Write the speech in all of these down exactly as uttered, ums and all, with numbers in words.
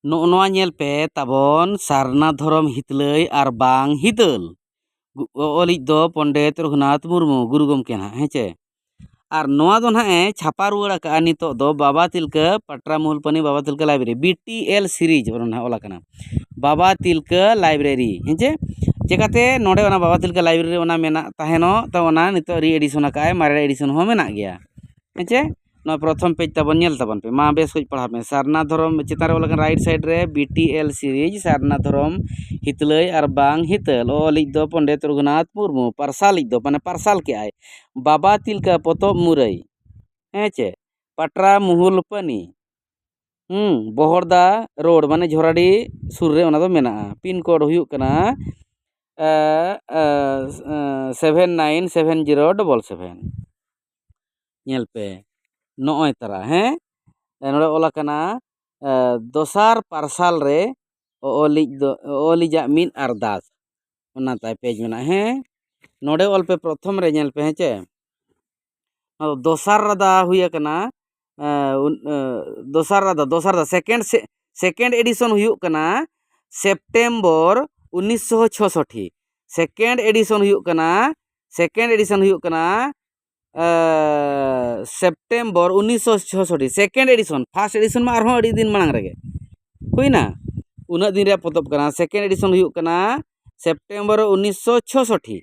ᱱᱚᱜᱼᱚ ᱱᱚᱣᱟ ᱧᱮᱞ ᱯᱮ ᱛᱟᱵᱚᱱ, ᱥᱟᱨᱱᱟ ᱫᱷᱚᱨᱚᱢ ᱦᱤᱛᱞᱟᱹᱭ ᱟᱨ ᱵᱟᱝ ᱦᱤᱛᱟᱹᱞ᱾ ᱜᱩ-, ᱚ-, ᱚᱞᱤᱡ ᱫᱚ ᱯᱚᱱᱰᱤᱛ ᱨᱚᱜᱷᱩᱱᱟᱛᱷ ᱢᱩᱨᱢᱩ, ᱜᱩᱨᱩ ᱜᱚᱢᱠᱮ ᱱᱟᱦᱟᱜ, ᱦᱮᱸ ᱪᱮ? ᱟᱨ ᱱᱚᱣᱟ ᱫᱚ ᱱᱟᱦᱟᱜ ᱮ ᱪᱷᱟᱯᱟ ᱨᱩᱣᱟᱹᱲ ᱟᱠᱟᱫᱼᱟ ᱱᱤᱛᱚᱜ ᱫᱚ ᱵᱟᱵᱟ ᱛᱤᱞᱠᱟᱹ ᱯᱟᱴᱨᱟ ᱢᱩᱦᱩᱞᱯᱟᱱᱤ ᱵᱟᱵᱟ Tilka library, B T L series ᱚᱱᱟ ᱱᱟᱦᱟᱜ ᱚᱞ ᱟᱠᱟᱱᱟ, ᱵᱟᱵᱟ ᱛᱤᱞᱠᱟᱹ library, ᱦᱮᱸ ᱪᱮ? ᱪᱮᱠᱟᱛᱮ ᱱᱚᱰᱮ ᱚᱱᱟ ᱵᱟᱵᱟ ᱛᱤᱞᱠᱟᱹ library ᱨᱮ ᱚᱱᱟ ᱢᱮᱱᱟᱜ ᱛᱟᱦᱮᱱᱚᱜ, ᱛᱚ ᱚᱱᱟ ᱱᱤᱛᱚᱜ re-edition ᱟᱠᱟᱫ ᱟᱭ, ᱢᱟᱨᱮ edition ᱦᱚᱸ ᱢᱮᱱᱟᱜ ᱜᱮᱭᱟ, ᱦᱮᱸ ᱪᱮ? ᱱᱚᱣᱟ ᱯᱨᱚᱛᱷᱚᱢ page ᱛᱟᱵᱚᱱ ᱧᱮᱞ ᱛᱟᱵᱚᱱ ᱯᱮ, ᱢᱟ ᱵᱮᱥ ᱠᱚᱡ ᱯᱟᱲᱦᱟᱣ ᱢᱮ᱾ ᱥᱟᱨᱱᱟ ᱫᱷᱚᱨᱚᱢ ᱪᱮᱛᱟᱱ ᱨᱮ ᱚᱞ ᱟᱠᱟᱱ right side ᱨᱮ B T L series, ᱥᱟᱨᱱᱟ ᱫᱷᱚᱨᱚᱢ ᱦᱤᱛᱞᱟᱹᱭ ᱟᱨ ᱵᱟᱝ ᱦᱤᱛᱟᱹᱞ, ᱚᱞᱤᱡ ᱫᱚ ᱯᱚᱱᱰᱤᱛ ᱨᱚᱜᱷᱩᱱᱟᱛᱷ ᱢᱩᱨᱢᱩ, ᱯᱟᱨᱥᱟᱞᱤᱡ ᱫᱚ, ᱢᱟᱱᱮ ᱯᱟᱨᱥᱟᱞ ᱠᱮᱜᱼᱟᱭ ᱵᱟᱵᱟ ᱛᱤᱞᱠᱟᱹ ᱯᱚᱛᱚᱵ ᱢᱩᱨᱟᱹᱭ, ᱦᱮᱸ ᱪᱮ, ᱯᱟᱴᱨᱟ ᱢᱩᱦᱩᱞᱯᱟᱱᱤ, ᱦᱩᱸ, ᱵᱚᱦᱚᱲᱫᱟ road, ᱢᱟᱱᱮ ᱡᱷᱚᱨᱟᱰᱤ ᱥᱩᱨ ᱨᱮ ᱚᱱᱟ ᱫᱚ ᱢᱮᱱᱟᱜᱼᱟ᱾ Pin code ᱦᱩᱭᱩᱜ ᱠᱟᱱᱟ, ᱮ, ᱮ, ᱮ, seven nine seven zero double seven᱾ ᱧᱮᱞ ᱯᱮ, ᱱᱚᱜᱼᱚᱭ ᱛᱟᱨᱟ, ᱦᱮᱸ, ᱱᱚᱰᱮ ᱚᱞ ᱟᱠᱟᱱᱟ, ᱮ, ᱫᱚᱥᱟᱨ ᱯᱟᱨᱥᱟᱞ ᱨᱮ ᱚᱞᱤᱡ ᱫᱚ, ᱚᱞᱤᱡᱟᱜ ᱢᱤᱫ ᱟᱨᱫᱟᱥ, ᱚᱱᱟ ᱛᱟᱭ page ᱢᱮᱱᱟᱜᱼᱟ, ᱦᱮᱸ᱾ ᱱᱚᱰᱮ ᱚᱞ ᱯᱮ, ᱯᱨᱚᱛᱷᱚᱢ ᱨᱮ ᱧᱮᱞ ᱯᱮ, ᱦᱮᱸ ᱪᱮ? ᱚᱱᱟ ᱫᱚ ᱫᱚᱥᱟᱨ ᱨᱟᱫᱟ ᱦᱩᱭ ᱟᱠᱟᱱᱟ, ᱮ, ᱩᱱ-, ᱮ, ᱫᱚᱥᱟᱨ ᱨᱟᱫᱟ, ᱫᱚᱥᱟᱨ ᱨᱟᱫᱟ, second ᱥᱮ-, second edition ᱦᱩᱭᱩᱜ ᱠᱟᱱᱟ September ᱩᱱᱤᱥᱥᱚ ᱪᱷᱚᱥᱚᱴᱴᱤ᱾ Second edition ᱦᱩᱭᱩᱜ ᱠᱟᱱᱟ, second edition ᱦᱩᱭᱩᱜ ᱠᱟᱱᱟ, ᱮ, September ᱩᱱᱤᱥᱥᱚ ᱪᱷᱚᱥᱚᱴᱴᱤ, second edition᱾ First edition ᱢᱟ ᱟᱨᱦᱚᱸ ᱟᱹᱰᱤ ᱫᱤᱱ ᱢᱟᱲᱟᱝ ᱨᱮᱜᱮ ᱦᱩᱭᱱᱟ, ᱩᱱᱟᱹᱜ ᱫᱤᱱ ᱨᱮᱭᱟᱜ ᱯᱚᱛᱚᱵ ᱠᱟᱱᱟ᱾ Second edition ᱦᱩᱭᱩᱜ ᱠᱟᱱᱟ September ᱩᱱᱤᱥᱥᱚ ᱪᱷᱚᱥᱚᱴᱴᱤ,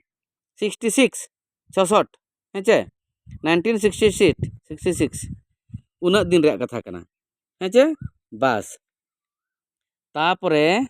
sixty six, ᱪᱷᱚᱥᱚᱴ, ᱦᱮᱸ ᱪᱮ, nineteen sixty six, sixty six, ᱩᱱᱟᱹᱜ ᱫᱤᱱ ᱨᱮᱭᱟᱜ ᱠᱟᱛᱷᱟ ᱠᱟᱱᱟ, ᱦᱮᱸ ᱪᱮ? ᱵᱟᱥ, ᱛᱟᱯᱚᱨᱮ,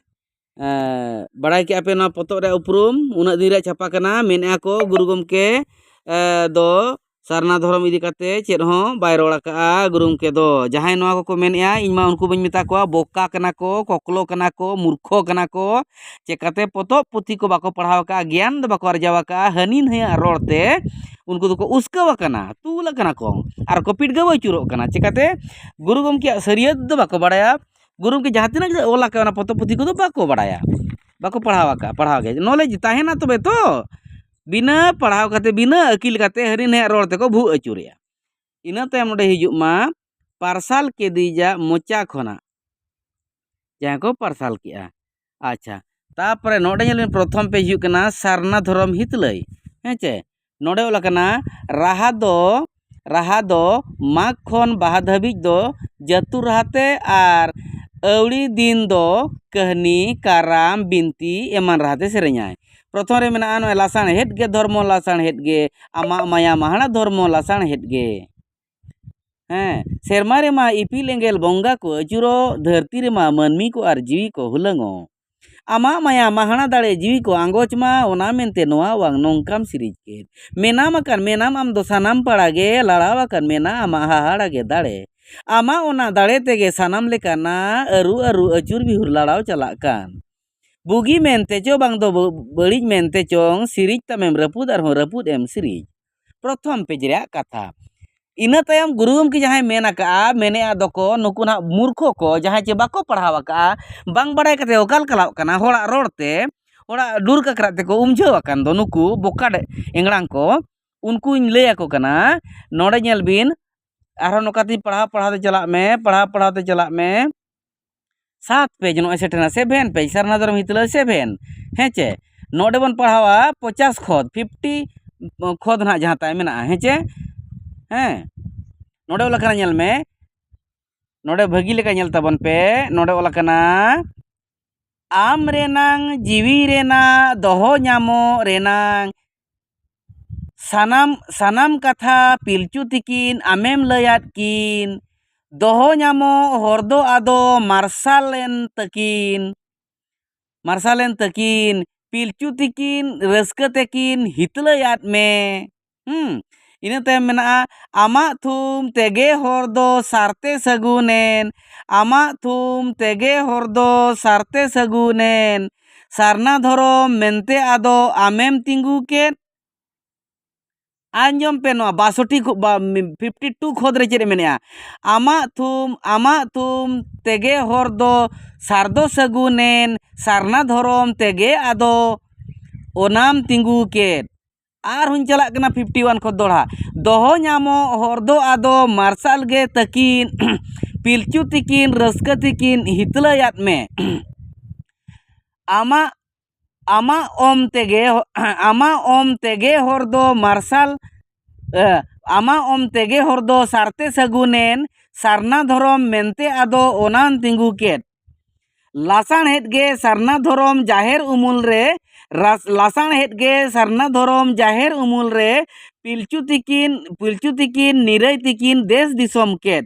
ᱮᱸ, ᱵᱟᱲᱟᱭ ᱠᱮᱜᱼᱟ ᱯᱮ ᱱᱚᱣᱟ ᱯᱚᱛᱚᱵ ᱨᱮᱭᱟᱜ ᱩᱯᱨᱩᱢ, ᱩᱱᱟᱹᱜ ᱫᱤᱱ ᱨᱮᱭᱟᱜ ᱪᱷᱟᱯᱟ ᱠᱟᱱᱟ, ᱢᱮᱱᱮᱜᱼᱟ ᱠᱚ ᱜᱩᱨᱩ ᱜᱚᱢᱠᱮ, ᱮ, ᱫᱚ ᱥᱟᱨᱱᱟ ᱫᱷᱚᱨᱚᱢ ᱤᱫᱤ ᱠᱟᱛᱮ ᱪᱮᱫ ᱦᱚᱸ ᱵᱟᱭ ᱨᱚᱲ ᱟᱠᱟᱜᱼᱟ ᱜᱩᱨᱩ ᱜᱚᱢᱠᱮ ᱫᱚ᱾ ᱡᱟᱦᱟᱸᱭ ᱱᱚᱣᱟ ᱠᱚᱠᱚ ᱢᱮᱱᱮᱜᱼᱟ, ᱤᱧ ᱢᱟ ᱩᱱᱠᱩ ᱵᱟᱹᱧ ᱢᱮᱛᱟ ᱠᱚᱣᱟ, ᱵᱚᱠᱟ ᱠᱟᱱᱟ ᱠᱚ, ᱠᱚᱠᱞᱚ ᱠᱟᱱᱟ ᱠᱚ, ᱢᱩᱨᱠᱷᱚ ᱠᱟᱱᱟ ᱠᱚ, ᱪᱮᱠᱟᱛᱮ ᱯᱚᱛᱚᱵ ᱯᱩᱛᱷᱤ ᱠᱚ ᱵᱟᱠᱚ ᱯᱟᱲᱦᱟᱣ ᱟᱠᱟᱜᱼᱟ, ᱜᱮᱭᱟᱱ ᱫᱚ ᱵᱟᱠᱚ ᱟᱨᱡᱟᱣ ᱟᱠᱟᱜᱼᱟ, ᱦᱟᱹᱱᱤ ᱱᱟᱹᱭᱟᱜ ᱨᱚᱲ ᱛᱮ ᱩᱱᱠᱩ ᱫᱚᱠᱚ ᱩᱥᱠᱟᱹᱣ ᱟᱠᱟᱱᱟ, ᱛᱩᱞ ᱟᱠᱟᱱᱟ ᱠᱚ, ᱟᱨ ᱠᱚ ᱯᱤᱰᱜᱟᱹᱣ ᱟᱹᱪᱩᱨᱚᱜ ᱠᱟᱱᱟ᱾ ᱪᱮᱠᱟᱛᱮ? ᱜᱩᱨᱩ ᱜᱚᱢᱠᱮᱭᱟᱜ ᱥᱟᱹᱨᱤᱭᱟᱹᱛ ᱫᱚ ᱵᱟᱠᱚ ᱵᱟᱲᱟᱭᱟ᱾ ᱜᱩᱨᱩ ᱜᱚᱢᱠᱮ ᱡᱟᱦᱟᱸ ᱛᱤᱱᱟᱹᱜ ᱜᱮ ᱚᱞ ᱟᱠᱟᱫ ᱚᱱᱟ ᱯᱚᱛᱚᱵ ᱯᱩᱛᱷᱤ ᱠᱚᱫᱚ ᱵᱟᱠᱚ ᱵᱟᱲᱟᱭᱟ, ᱵᱟᱠᱚ ᱯᱟᱲᱦᱟᱣ ᱟᱠᱟᱫᱼᱟ, ᱯᱟᱲᱦᱟᱣ ᱜᱮ᱾ Knowledge ᱛᱟᱦᱮᱱᱟ ᱛᱚᱵᱮ ᱛᱚ, ᱵᱤᱱᱟᱹ ᱯᱟᱲᱦᱟᱣ ᱠᱟᱛᱮ, ᱵᱤᱱᱟᱹ ᱟᱹᱠᱤᱞ ᱠᱟᱛᱮ ᱦᱟᱹᱱᱤ ᱱᱟᱹᱭᱟᱜ ᱨᱚᱲ ᱛᱮᱠᱚ ᱵᱷᱩᱜ ᱟᱹᱪᱩᱨᱮᱜᱼᱟ᱾ ᱤᱱᱟᱹ ᱛᱟᱭᱚᱢ ᱱᱚᱰᱮ ᱦᱤᱡᱩᱜ ᱢᱟ ᱯᱟᱨᱥᱟᱞ ᱠᱮᱫᱤᱡᱟᱜ ᱢᱚᱪᱟ ᱠᱷᱚᱱᱟᱜ, ᱡᱟᱦᱟᱸᱭ ᱠᱚ ᱯᱟᱨᱥᱟᱞ ᱠᱮᱜᱼᱟ᱾ ᱟᱪᱪᱷᱟ, ᱛᱟᱯᱚᱨᱮ ᱱᱚᱰᱮ ᱧᱮᱞ ᱵᱤᱱ, ᱯᱨᱚᱛᱷᱚᱢ ᱯᱮᱡᱽ ᱦᱩᱭᱩᱜ ᱠᱟᱱᱟ ᱥᱟᱨᱱᱟ ᱫᱷᱚᱨᱚᱢ ᱦᱤᱛᱞᱟᱹᱭ᱾ ᱦᱮᱸ ᱪᱮ? ᱱᱚᱰᱮ ᱚᱞ ᱟᱠᱟᱱᱟ, ᱨᱟᱦᱟ ᱫᱚ, ᱨᱟᱦᱟ ᱫᱚ ᱢᱟᱜᱽ ᱠᱷᱚᱱ ᱵᱟᱦᱟ ᱫᱷᱟᱹᱵᱤᱡ ᱫᱚ ᱡᱟᱹᱛᱩ ᱨᱟᱦᱟᱛᱮ ᱟᱨ ᱟᱹᱣᱲᱤ ᱫᱤᱱ ᱫᱚ ᱠᱟᱹᱦᱱᱤ, ᱠᱟᱨᱟᱢ, ᱵᱤᱱᱛᱤ ᱮᱢᱟᱱ ᱨᱟᱦᱟᱛᱮ ᱥᱮᱨᱮᱧᱟᱭ᱾ ᱯᱨᱚᱛᱷᱚᱢ ᱨᱮ ᱢᱮᱱᱟᱜᱼᱟ ᱱᱚᱜᱼᱚᱭ, ᱞᱟᱥᱟᱬᱦᱮᱫ ᱜᱮ ᱫᱷᱚᱨᱢᱚ ᱞᱟᱥᱟᱬᱦᱮᱫ ᱜᱮ, ᱟᱢᱟᱜ ᱢᱟᱭᱟ ᱢᱟᱦᱟᱲᱟ ᱫᱷᱚᱨᱢᱚ ᱞᱟᱥᱟᱬᱦᱮᱫ ᱜᱮ᱾ ᱦᱮᱸ, ᱥᱮᱨᱢᱟ ᱨᱮᱢᱟ ᱤᱯᱤᱞ ᱮᱸᱜᱮᱞ ᱵᱚᱸᱜᱟ ᱠᱚ ᱟᱹᱪᱩᱨᱚᱜ, ᱫᱷᱟᱹᱨᱛᱤ ᱨᱮᱢᱟ ᱢᱟᱹᱱᱢᱤ ᱠᱚ ᱟᱨ ᱡᱤᱣᱤ ᱠᱚ ᱦᱩᱞᱟᱹᱝᱚᱜ᱾ ᱟᱢᱟᱜ ᱢᱟᱭᱟ ᱢᱟᱦᱟᱲᱟ ᱫᱟᱲᱮ ᱡᱤᱣᱤ ᱠᱚ ᱟᱸᱜᱚᱪ ᱢᱟ, ᱚᱱᱟ ᱢᱮᱱᱛᱮ ᱱᱚᱣᱟ ᱵᱟᱝ ᱱᱚᱝᱠᱟᱢ ᱥᱤᱨᱤᱡ ᱠᱮᱫ᱾ ᱢᱮᱱᱟᱢ ᱟᱠᱟᱱ ᱢᱮᱱᱟᱢ ᱟᱢ ᱫᱚ ᱥᱟᱱᱟᱢ ᱯᱟᱲᱟ ᱜᱮ, ᱞᱟᱲᱟᱣ ᱟᱠᱟᱱ ᱢᱮᱱᱟ ᱟᱢᱟᱜ ᱦᱟᱦᱟᱲᱟ ᱜᱮ ᱫᱟᱲᱮ᱾ ᱟᱢᱟᱜ ᱚᱱᱟ ᱫᱟᱲᱮ ᱛᱮᱜᱮ ᱥᱟᱱᱟᱢ ᱞᱮᱠᱟᱱᱟᱜ ᱟᱹᱨᱩ ᱟᱹᱨᱩ ᱟᱹᱪᱩᱨ ᱵᱤᱦᱩᱨ ᱞᱟᱲᱟᱣ ᱪᱟᱞᱟᱜ ᱠᱟᱱ᱾ ᱵᱩᱜᱤ ᱢᱮᱱᱛᱮ ᱪᱚ ᱵᱟᱝ ᱫᱚ ᱵᱟᱹ-, ᱵᱟᱹᱲᱤᱡ ᱢᱮᱱᱛᱮ ᱪᱚᱝ, ᱥᱤᱨᱤᱡ ᱛᱟᱢᱮᱢ ᱨᱟᱹᱯᱩᱫ ᱟᱨᱦᱚᱸ ᱨᱟᱹᱯᱩᱫ ᱮᱢ ᱥᱤᱨᱤᱡ᱾ ᱯᱨᱚᱛᱷᱚᱢ ᱯᱮᱡᱽ ᱨᱮᱭᱟᱜ ᱠᱟᱛᱷᱟ᱾ ᱤᱱᱟᱹ ᱛᱟᱭᱚᱢ ᱜᱩᱨᱩ ᱜᱚᱢᱠᱮ ᱡᱟᱦᱟᱸᱭ ᱢᱮᱱ ᱟᱠᱟᱜᱼᱟ, ᱢᱮᱱᱮᱫᱼᱟ ᱫᱚᱠᱚ ᱱᱩᱠᱩ ᱱᱟᱦᱟᱜ ᱢᱩᱨᱠᱷᱚ ᱠᱚ, ᱡᱟᱦᱟᱸᱭ ᱪᱮ ᱵᱟᱠᱚ ᱯᱟᱲᱦᱟᱣ ᱟᱠᱟᱜᱼᱟ, ᱵᱟᱝ ᱵᱟᱲᱟᱭ ᱠᱟᱛᱮ ᱚᱠᱟ ᱞᱮᱠᱟ ᱞᱟᱜ ᱠᱟᱱᱟ, ᱦᱚᱲᱟᱜ ᱨᱚᱲ ᱛᱮ, ᱦᱚᱲᱟᱜ ᱰᱩᱨ ᱠᱟᱠᱨᱟ ᱛᱮᱠᱚ ᱩᱢᱡᱷᱟᱹᱣ ᱟᱠᱟᱱ ᱫᱚ ᱱᱩᱠᱩ ᱵᱚᱠᱟ ᱰᱮ-, ᱮᱝᱲᱟᱝ ᱠᱚ, ᱩᱱᱠᱩᱧ ᱞᱟᱹᱭ ᱟᱠᱚ ᱠᱟᱱᱟ᱾ ᱱᱚᱰᱮ ᱧᱮᱞ ᱵᱤᱱ, ᱟᱨᱦᱚᱸ ᱱᱚᱝᱠᱟ ᱛᱮ ᱯᱟᱲᱦᱟᱣ ᱯᱟᱲᱦᱟᱣ ᱛᱮ ᱪᱟᱞᱟᱜ ᱢᱮ, ᱯᱟᱲᱦᱟᱣ ᱯᱟᱲᱦᱟᱣ ᱛᱮ ᱪᱟᱞᱟᱜ ᱢᱮ᱾ ᱥᱟᱛ ᱯᱮᱡᱽ ᱱᱚᱜᱼᱚᱭ ᱥᱮᱴᱮᱨᱮᱱᱟ, ᱥᱮᱵᱷᱮᱱ ᱯᱮᱡᱽ, ᱥᱟᱨᱱᱟ ᱫᱷᱚᱨᱚᱢ ᱦᱤᱛᱞᱟᱹ ᱥᱮᱵᱷᱮᱱ᱾ ᱦᱮᱸ ᱪᱮ? ᱱᱚᱰᱮ ᱵᱚᱱ ᱯᱟᱲᱦᱟᱣᱟ ᱯᱚᱪᱟᱥ ᱠᱷᱚᱫ, ᱯᱷᱤᱯᱴᱤ ᱠᱷᱚᱫ ᱱᱟᱦᱟᱜ ᱡᱟᱦᱟᱸ ᱛᱟᱭ ᱢᱮᱱᱟᱜᱼᱟ, ᱦᱮᱸ ᱪᱮ? ᱦᱮᱸ, ᱱᱚᱰᱮ ᱚᱞ ᱟᱠᱟᱱᱟ, ᱧᱮᱞ ᱢᱮ, ᱱᱚᱰᱮ ᱵᱷᱟᱹᱜᱤ ᱞᱮᱠᱟ ᱧᱮᱞ ᱛᱟᱵᱚᱱ ᱯᱮ᱾ ᱱᱚᱰᱮ ᱚᱞ ᱟᱠᱟᱱᱟ, ᱟᱢ ᱨᱮᱱᱟᱝ ᱡᱤᱣᱤ ᱨᱮᱱᱟᱜ ᱫᱚᱦᱚ ᱧᱟᱢᱚᱜ ᱨᱮᱱᱟᱝ ᱥᱟᱱᱟᱢ, ᱥᱟᱱᱟᱢ ᱠᱟᱛᱷᱟ ᱯᱤᱞᱪᱩ ᱛᱤᱠᱤᱱ ᱟᱢᱮᱢ ᱞᱟᱹᱭᱟᱫ ᱠᱤᱱ᱾ ᱫᱚᱦᱚ ᱧᱟᱢᱚᱜ ᱦᱚᱨ ᱫᱚ ᱟᱫᱚ ᱢᱟᱨᱥᱟᱞ ᱮᱱ ᱛᱟᱹᱠᱤᱱ, ᱢᱟᱨᱥᱟᱞ ᱮᱱ ᱛᱟᱹᱠᱤᱱ, ᱯᱤᱞᱪᱩ ᱛᱤᱠᱤᱱ ᱨᱟᱹᱥᱠᱟᱹ ᱛᱮᱠᱤᱱ ᱦᱤᱛᱞᱟᱹᱭᱟᱫ ᱢᱮ᱾ ᱦᱩᱸ, ᱤᱱᱟᱹ ᱛᱟᱭᱚᱢ ᱢᱮᱱᱟᱜᱼᱟ, ᱟᱢᱟᱜ ᱛᱷᱩᱢ ᱛᱮᱜᱮ ᱦᱚᱨ ᱫᱚ ᱥᱟᱨᱛᱮ ᱥᱟᱹᱜᱩᱱᱮᱱ, ᱟᱢᱟᱜ ᱛᱷᱩᱢ ᱛᱮᱜᱮ ᱦᱚᱨ ᱫᱚ ᱥᱟᱨᱛᱮ ᱥᱟᱹᱜᱩᱱᱮᱱ, ᱥᱟᱨᱱᱟ ᱫᱷᱚᱨᱚᱢ ᱢᱮᱱᱛᱮ ᱟᱫᱚ ᱟᱢᱮᱢ ᱛᱤᱸᱜᱩ ᱠᱮᱫ᱾ ᱟᱸᱡᱚᱢ ᱯᱮ ᱱᱚᱣᱟ ᱵᱟᱥᱚᱴᱤ ᱠᱷᱚ-, ᱵᱟ-, ᱯᱷᱤᱯᱴᱤ ᱴᱩ ᱠᱷᱚᱫ ᱨᱮ ᱪᱮᱫ ᱮ ᱢᱮᱱᱮᱜᱼᱟ? ᱟᱢᱟᱜ ᱛᱷᱩᱢ, ᱟᱢᱟᱜ ᱛᱷᱩᱢ ᱛᱮᱜᱮ ᱦᱚᱨ ᱫᱚ ᱥᱟᱨᱫᱚ ᱥᱟᱹᱜᱩᱱᱮᱱ, ᱥᱟᱨᱱᱟ ᱫᱷᱚᱨᱚᱢ ᱛᱮᱜᱮ ᱟᱫᱚ ᱚᱱᱟᱢ ᱛᱤᱸᱜᱩ ᱠᱮᱫ᱾ ᱟᱨᱦᱚᱸᱧ ᱪᱟᱞᱟᱜ ᱠᱟᱱᱟ ᱯᱷᱤᱯᱴᱤ ᱣᱟᱱ ᱠᱷᱚᱱ ᱫᱚᱦᱲᱟ᱾ ᱫᱚᱦᱚ ᱧᱟᱢᱚᱜ ᱦᱚᱨ ᱫᱚ ᱟᱫᱚ ᱢᱟᱨᱥᱟᱞ ᱜᱮ ᱛᱟᱹᱠᱤᱱ, ᱯᱤᱞᱪᱩ ᱛᱤᱠᱤᱱ ᱨᱟᱹᱥᱠᱟᱹ ᱛᱤᱠᱤᱱ ᱦᱤᱛᱞᱟᱹᱭᱟᱫ ᱢᱮ᱾ ᱟᱢᱟᱜ ᱟᱢᱟᱜ ᱚᱢ ᱛᱮᱜᱮ ᱟᱢᱟᱜ ᱚᱢ ᱛᱮᱜᱮ ᱦᱚᱨ ᱫᱚ ᱢᱟᱨᱥᱟᱞ ᱮ, ᱟᱢᱟᱜ ᱚᱢ ᱛᱮᱜᱮ ᱦᱚᱨ ᱫᱚ ᱥᱟᱨᱛᱮ ᱥᱟᱹᱜᱩᱱᱮᱱ ᱥᱟᱨᱱᱟ ᱫᱷᱚᱨᱚᱢ ᱢᱮᱱᱛᱮ ᱟᱫᱚ ᱚᱱᱟᱱ ᱛᱤᱸᱜᱩ ᱠᱮᱫ᱾ ᱞᱟᱥᱟᱬᱦᱮᱫ ᱜᱮ ᱥᱟᱨᱱᱟ ᱫᱷᱚᱨᱚᱢ ᱡᱟᱦᱮᱨ ᱩᱢᱩᱞ ᱨᱮ ᱨᱟᱥ- ᱞᱟᱥᱟᱬᱦᱮᱫ ᱜᱮ ᱥᱟᱨᱱᱟ ᱫᱷᱚᱨᱚᱢ ᱡᱟᱦᱮᱨ ᱩᱢᱩᱞ ᱨᱮ ᱯᱤᱞᱪᱩ ᱛᱤᱠᱤᱱ ᱯᱤᱞᱪᱩ ᱛᱤᱠᱤᱱ ᱱᱤᱨᱟᱹᱭ ᱛᱤᱠᱤᱱ ᱫᱮᱥ ᱫᱤᱥᱚᱢ ᱠᱮᱫ᱾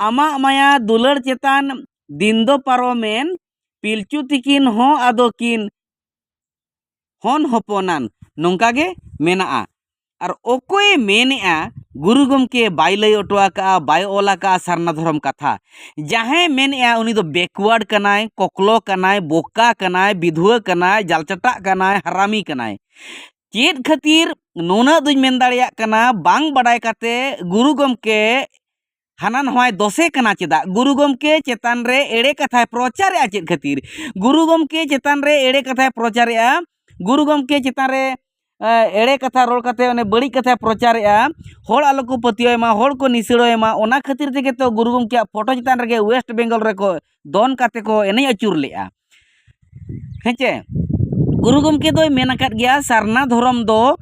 ᱟᱢᱟᱜ ᱢᱟᱭᱟ ᱫᱩᱞᱟᱹᱲ ᱪᱮᱛᱟᱱ ᱫᱤᱱ ᱫᱚ ᱯᱟᱨᱚᱢᱮᱱ ᱯᱤᱞᱪᱩ ᱛᱤᱠᱤᱱ ᱦᱚᱸ ᱟᱫᱚ ᱠᱤᱱ ᱦᱚᱱ ᱦᱚᱯᱚᱱᱟᱱ᱾ ᱱᱚᱝᱠᱟ ᱜᱮ ᱢᱮᱱᱟᱜᱼᱟ᱾ ᱟᱨ ᱚᱠᱚᱭᱮ ᱢᱮᱱᱮᱜᱼᱟ ᱜᱩᱨᱩ ᱜᱚᱢᱠᱮ ᱵᱟᱭ ᱞᱟᱹᱭ ᱦᱚᱴᱚ ᱟᱠᱟᱫᱼᱟ, ᱵᱟᱭ ᱚᱞ ᱟᱠᱟᱫᱼᱟ ᱥᱟᱨᱱᱟ ᱫᱷᱚᱨᱚᱢ ᱠᱟᱛᱷᱟ? ᱡᱟᱦᱟᱸᱭ ᱢᱮᱱᱮᱜᱼᱟ ᱩᱱᱤ ᱫᱚ ᱵᱮᱠᱣᱟᱨᱰ ᱠᱟᱱᱟᱭ, ᱠᱚᱠᱞᱚ ᱠᱟᱱᱟᱭ, ᱵᱚᱠᱟ ᱠᱟᱱᱟᱭ, ᱵᱤᱫᱷᱩᱣᱟᱹ ᱠᱟᱱᱟᱭ, ᱡᱟᱞᱪᱟᱴᱟᱜ ᱠᱟᱱᱟᱭ, ᱦᱟᱨᱟᱢᱤ ᱠᱟᱱᱟᱭ᱾ ᱪᱮᱫ ᱠᱷᱟᱹᱛᱤᱨ ᱱᱩᱱᱟᱹᱜ ᱫᱚᱧ ᱢᱮᱱ ᱫᱟᱲᱮᱭᱟᱜ ᱠᱟᱱᱟ, ᱵᱟᱝ ᱵᱟᱰᱟᱭ ᱠᱟᱛᱮ ᱜᱩᱨᱩ ᱜᱚᱢᱠᱮ ᱦᱟᱱᱟ ᱱᱚᱣᱟᱭ ᱫᱚᱥᱮ ᱠᱟᱱᱟ ᱪᱮᱫᱟᱜ? ᱜᱩᱨᱩ ᱜᱚᱢᱠᱮ ᱪᱮᱛᱟᱱ ᱨᱮ ᱮᱲᱮ ᱠᱟᱛᱷᱟᱭ ᱯᱨᱚᱪᱟᱨᱮᱜᱼᱟ ᱪᱮᱫ ᱠᱷᱟᱹᱛᱤᱨ? ᱜᱩᱨᱩ ᱜᱚᱢᱠᱮ ᱪᱮᱛᱟᱱ ᱨᱮ ᱮᱲᱮ ᱠᱟᱛᱷᱟᱭ ᱯᱨᱚᱪᱟᱨᱮᱜᱼᱟ᱾ ᱜᱩᱨᱩ ᱜᱚᱢᱠᱮ ᱪᱮᱛᱟᱱ ᱨᱮ ᱮ, ᱮᱲᱮ ᱠᱟᱛᱷᱟ ᱨᱚᱲ ᱠᱟᱛᱮ, ᱚᱱᱮ ᱵᱟᱹᱲᱤᱡ ᱠᱟᱛᱷᱟᱭ ᱯᱨᱚᱪᱟᱨᱮᱜᱼᱟ, ᱦᱚᱲ ᱟᱞᱚ ᱠᱚ ᱯᱟᱹᱛᱭᱟᱹᱣ ᱢᱟ, ᱦᱚᱲ ᱠᱚ ᱱᱤᱥᱟᱹᱲᱚᱜ ᱢᱟ, ᱚᱱᱟ ᱠᱷᱟᱹᱛᱤᱨ ᱛᱮᱜᱮ ᱛᱚ ᱜᱩᱨᱩ ᱜᱚᱢᱠᱮᱭᱟᱜ ᱯᱷᱳᱴᱳ ᱪᱮᱛᱟᱱ ᱨᱮᱜᱮ ᱳᱭᱮᱥᱴ ᱵᱮᱝᱜᱚᱞ ᱨᱮᱠᱚ ᱫᱚᱱ ᱠᱟᱛᱮ ᱠᱚ ᱮᱱᱮᱡ ᱟᱹᱪᱩᱨ ᱞᱮᱜᱼᱟ᱾ ᱦᱮᱸ ᱪᱮ? ᱜᱩᱨᱩ ᱜᱚᱢᱠᱮ ᱫᱚᱭ ᱢᱮᱱ ᱟᱠᱟᱫ ᱜᱮᱭᱟ, ᱥᱟᱨᱱᱟ ᱫᱷᱚᱨᱚᱢ ᱫᱚ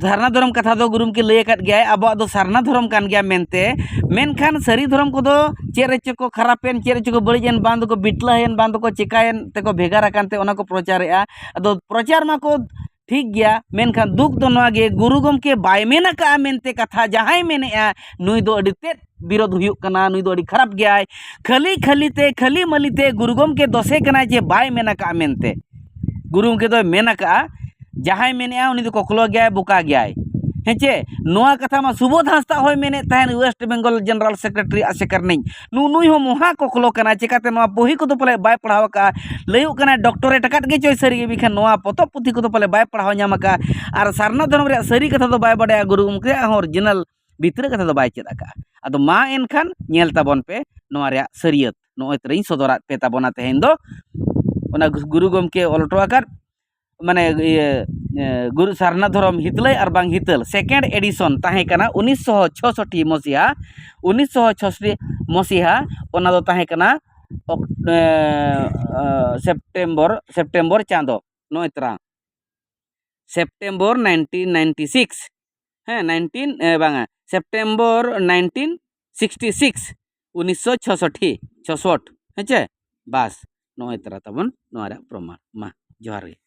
ᱥᱟᱨᱱᱟ ᱫᱷᱚᱨᱚᱢ ᱠᱟᱛᱷᱟ ᱫᱚ ᱜᱩᱨᱩ ᱜᱚᱢᱠᱮ ᱞᱟᱹᱭ ᱟᱠᱟᱫ ᱜᱮᱭᱟᱭ, ᱟᱵᱚᱣᱟᱜ ᱫᱚ ᱥᱟᱨᱱᱟ ᱫᱷᱚᱨᱚᱢ ᱠᱟᱱ ᱜᱮᱭᱟ ᱢᱮᱱᱛᱮ᱾ ᱢᱮᱱᱠᱷᱟᱱ ᱥᱟᱹᱨᱤ ᱫᱷᱚᱨᱚᱢ ᱠᱚᱫᱚ ᱪᱮᱫ ᱨᱮᱪᱚ ᱠᱚ ᱠᱷᱟᱨᱟᱯᱮᱱ, ᱪᱮᱫ ᱨᱮᱪᱚ ᱠᱚ ᱵᱟᱹᱲᱤᱡ ᱮᱱ, ᱵᱟᱝ ᱫᱚᱠᱚ ᱵᱤᱴᱞᱟᱹᱭᱮᱱ, ᱵᱟᱝ ᱫᱚᱠᱚ ᱪᱤᱠᱟᱹᱭᱮᱱ ᱛᱮᱠᱚ ᱵᱷᱮᱜᱟᱨ ᱟᱠᱟᱱ ᱛᱮ ᱚᱱᱟ ᱠᱚ ᱯᱨᱚᱪᱟᱨᱮᱜᱼᱟ᱾ ᱟᱫᱚ ᱯᱨᱚᱪᱟᱨ ᱢᱟᱠᱚ ᱴᱷᱤᱠ ᱜᱮᱭᱟ, ᱢᱮᱱᱠᱷᱟᱱ ᱫᱩᱠ ᱫᱚ ᱱᱚᱣᱟ ᱜᱮ, ᱜᱩᱨᱩ ᱜᱚᱢᱠᱮ ᱵᱟᱭ ᱢᱮᱱ ᱟᱠᱟᱫᱼᱟ ᱢᱮᱱᱛᱮ ᱠᱟᱛᱷᱟ ᱡᱟᱦᱟᱸᱭ ᱢᱮᱱᱮᱜᱼᱟ, ᱱᱩᱭ ᱫᱚ ᱟᱹᱰᱤ ᱛᱮᱫ ᱵᱤᱨᱳᱫᱷ ᱦᱩᱭᱩᱜ ᱠᱟᱱᱟ, ᱱᱩᱭ ᱫᱚ ᱟᱹᱰᱤ ᱠᱷᱟᱨᱟᱯ ᱜᱮᱭᱟᱭ᱾ ᱠᱷᱟᱹᱞᱤ ᱠᱷᱟᱹᱞᱤ ᱛᱮ, ᱠᱷᱟᱹᱞᱤ ᱢᱟᱹᱞᱤ ᱛᱮ ᱜᱩᱨᱩ ᱜᱚᱢᱠᱮ ᱫᱚᱥᱮ ᱠᱟᱱᱟᱭ ᱡᱮ ᱵᱟᱭ ᱢᱮᱱ ᱟᱠᱟᱫᱼᱟ ᱢᱮᱱᱛᱮ᱾ ᱜᱩᱨᱩ ᱜᱚᱢᱠᱮ ᱫᱚᱭ ᱢᱮᱱ ᱟᱠᱟᱫᱼᱟ, ᱡᱟᱦᱟᱸᱭ ᱢᱮᱱᱮᱜᱼᱟ ᱩᱱᱤ ᱫᱚ ᱠᱚᱠᱞᱚ ᱜᱮᱭᱟᱭ, ᱵᱚᱠᱟ ᱜᱮᱭᱟᱭ᱾ ᱦᱮᱸ ᱪᱮ? ᱱᱚᱣᱟ ᱠᱟᱛᱷᱟ ᱢᱟ ᱥᱩᱵᱳᱫᱷ ᱦᱟᱸᱥᱫᱟ ᱦᱚᱸᱭ ᱢᱮᱱᱮᱫ ᱛᱟᱦᱮᱱ, ᱳᱭᱮᱥᱴ ᱵᱮᱝᱜᱚᱞ ᱡᱮᱱᱟᱨᱟᱞ ᱥᱮᱠᱨᱮᱴᱟᱨᱤ ᱟᱥᱮᱠᱟ ᱨᱤᱱᱤᱡ᱾ ᱱᱩ-, ᱱᱩᱭ ᱦᱚᱸ ᱢᱚᱦᱟ ᱠᱚᱠᱞᱚ ᱠᱟᱱᱟᱭ, ᱪᱮᱠᱟᱛᱮ ᱱᱚᱣᱟ ᱵᱩᱦᱤ ᱠᱚᱫᱚ ᱯᱟᱞᱮ ᱵᱟᱭ ᱯᱟᱲᱦᱟᱣ ᱟᱠᱟᱫᱼᱟ᱾ ᱞᱟᱹᱭᱚᱜ ᱠᱟᱱᱟᱭ ᱰᱚᱠᱴᱚᱨᱮᱴ ᱟᱠᱟᱫ ᱜᱮ ᱪᱚᱭ ᱥᱟᱹᱨᱤ ᱜᱮ, ᱢᱮᱱᱠᱷᱟᱱ ᱱᱚᱣᱟ ᱯᱚᱛᱚᱵ ᱯᱩᱛᱷᱤ ᱠᱚᱫᱚ ᱯᱟᱞᱮ ᱵᱟᱭ ᱯᱟᱲᱦᱟᱣ ᱧᱟᱢ ᱟᱠᱟᱫᱼᱟ᱾ ᱟᱨ ᱥᱟᱨᱱᱟ ᱫᱷᱚᱨᱚᱢ ᱨᱮᱭᱟᱜ ᱥᱟᱹᱨᱤ ᱠᱟᱛᱷᱟ ᱫᱚ ᱵᱟᱭ ᱵᱟᱰᱟᱭᱟ, ᱜᱩᱨᱩ ᱜᱚᱢᱠᱮᱭᱟᱜ ᱦᱚᱸ ᱚᱨᱤᱡᱤᱱᱟᱞ ᱵᱷᱤᱛᱨᱟᱹ ᱠᱟᱛᱷᱟ ᱫᱚ ᱵᱟᱭ ᱪᱮᱫ ᱟᱠᱟᱫᱼᱟ᱾ ᱟᱫᱚ ᱢᱟ ᱮᱱᱠᱷᱟᱱ ᱧᱮᱞ ᱛᱟᱵᱚᱱ ᱯᱮ ᱱᱚᱣᱟ ᱨᱮᱭᱟᱜ ᱥᱟᱹᱨᱤᱭᱟᱹᱛ᱾ ᱱᱚᱜᱼᱚᱭ ᱛᱚᱨᱟᱧ ᱥᱚᱫᱚᱨᱟᱫ ᱯᱮ ᱛᱟᱵᱚᱱᱟ ᱛᱮᱦᱮᱧ ᱫᱚ᱾ ᱚᱱᱟ ᱜᱩᱨᱩ ᱜᱚᱢᱠᱮ ᱚᱞ ᱦᱚᱴᱚ ᱟᱠᱟᱫ, ᱢᱟᱱᱮ, ᱤᱭᱟᱹ, ᱮ, ᱜᱩᱨᱩ ᱥᱟᱨᱱᱟ ᱫᱷᱚᱨᱚᱢ ᱦᱤᱛᱞᱟᱹᱭ ᱟᱨ ᱵᱟᱝ ᱦᱤᱛᱟᱹᱞ, ᱥᱮᱠᱮᱱᱰ ᱮᱰᱤᱥᱚᱱ ᱛᱟᱦᱮᱸ ᱠᱟᱱᱟ ᱩᱱᱤᱥᱥᱚ ᱪᱷᱚᱥᱚᱴᱴᱤ ᱢᱚᱥᱤᱦᱟ, ᱩᱱᱤᱥᱥᱚ ᱪᱷᱚᱥᱚᱴᱴᱤ, ᱢᱚᱥᱤᱦᱟ, ᱚᱱᱟ ᱫᱚ ᱛᱟᱦᱮᱸ ᱠᱟᱱᱟ ᱚᱠ- ᱮ, ᱮ, ᱥᱮᱯᱴᱮᱢᱵᱚᱨ ᱥᱮᱯᱴᱮᱢᱵᱚᱨ ᱪᱟᱸᱫᱚ᱾ ᱱᱚᱜᱼᱚᱭ ᱛᱚᱨᱟ ᱥᱮᱯᱴᱮᱢᱵᱚᱨ ᱱᱟᱭᱤᱱᱴᱤᱱ ᱱᱟᱭᱤᱱᱴᱤ ᱥᱤᱠᱥ᱾ ᱦᱮᱸ, ᱱᱟᱭᱤᱱᱴᱤᱱ ᱮ, ᱵᱟᱝᱟ, ᱥᱮᱯᱴᱮᱢᱵᱚᱨ ᱱᱟᱭᱤᱱᱴᱤᱱ ᱥᱤᱠᱥᱴᱤ ᱥᱤᱠᱥ, ᱩᱱᱤᱥᱥᱚ ᱪᱷᱚᱥᱚᱴᱤ, ᱪᱷᱚᱥᱚᱴ᱾ ᱦᱮᱸ ᱪᱮ? ᱵᱟᱥ, ᱱᱚᱜᱼᱚᱭ ᱛᱚᱨᱟ ᱛᱟᱵᱚᱱ ᱱᱚᱣᱟ ᱨᱮᱭᱟᱜ ᱯᱨᱚᱢᱟᱱ᱾ ᱢᱟ, ᱡᱚᱦᱟᱨ ᱜᱮ᱾